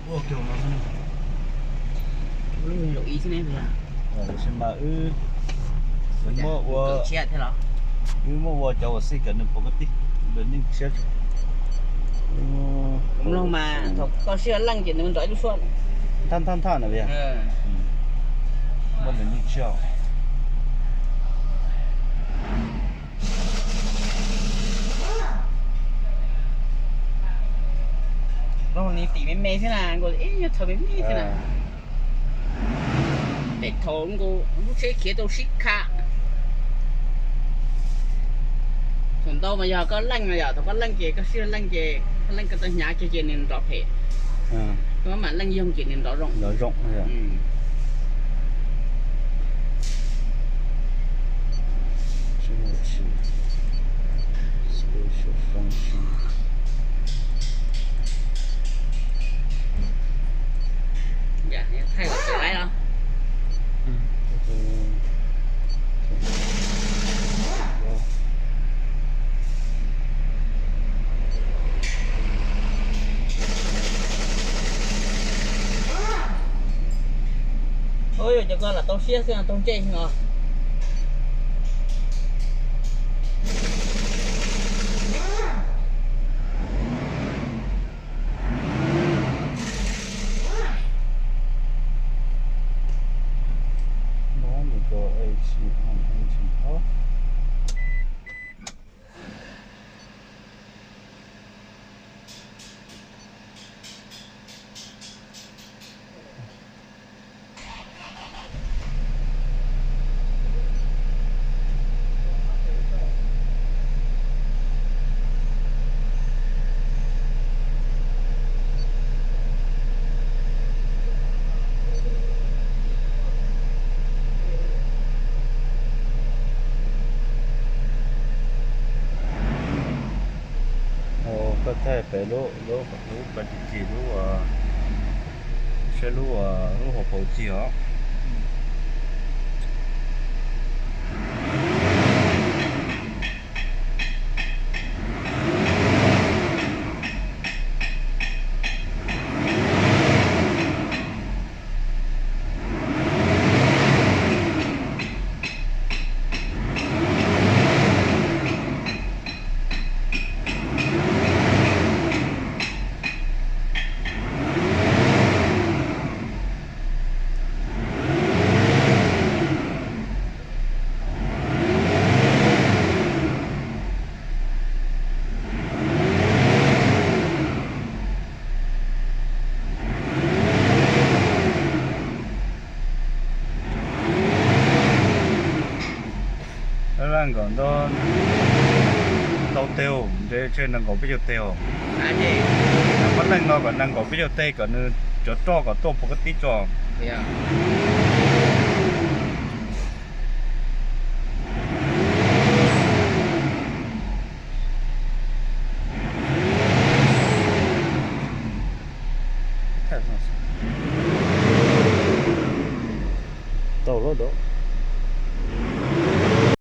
Ua kiag no xwb ne. Lub zaum ib xwb ne. Tiam sis mas wb, wb muab ua, wb muab ua cov uas xij kom nws pov koj tib, nws neej tshiab tso. Mloog mas thaum koj sib leej ces nws nrov ib lub suab. Thaj thaj thaj na. Muab nws neej tshiab. Nws tim me me xwb na, nkaus ib nyuag thaum me me xwb na. Pem thaum nkaus lub tsheb khiav tau sib kha. Thaum ntau mas yog koj leej no yom, thaum koj leej ces koj sib leej ces koj leej koj tau hnyav kiag ces nws nrov phem. Koj mam leej yoog ces nws nrov zoo. Thaij los txawm laib los. Ua yog cov ko lam tau siab xwb, tau ntsej os. Koj thaij pem lub, lub, lub pas cig cig lub, saib lub, lub hauv paus cig os. Laj nkaum ntau teg, ntshe nees nkaum peb caug teg os. Muab leej no kom nees nkaum peb caug teg kom nws cov roj kom tuaj pov kab tib tso.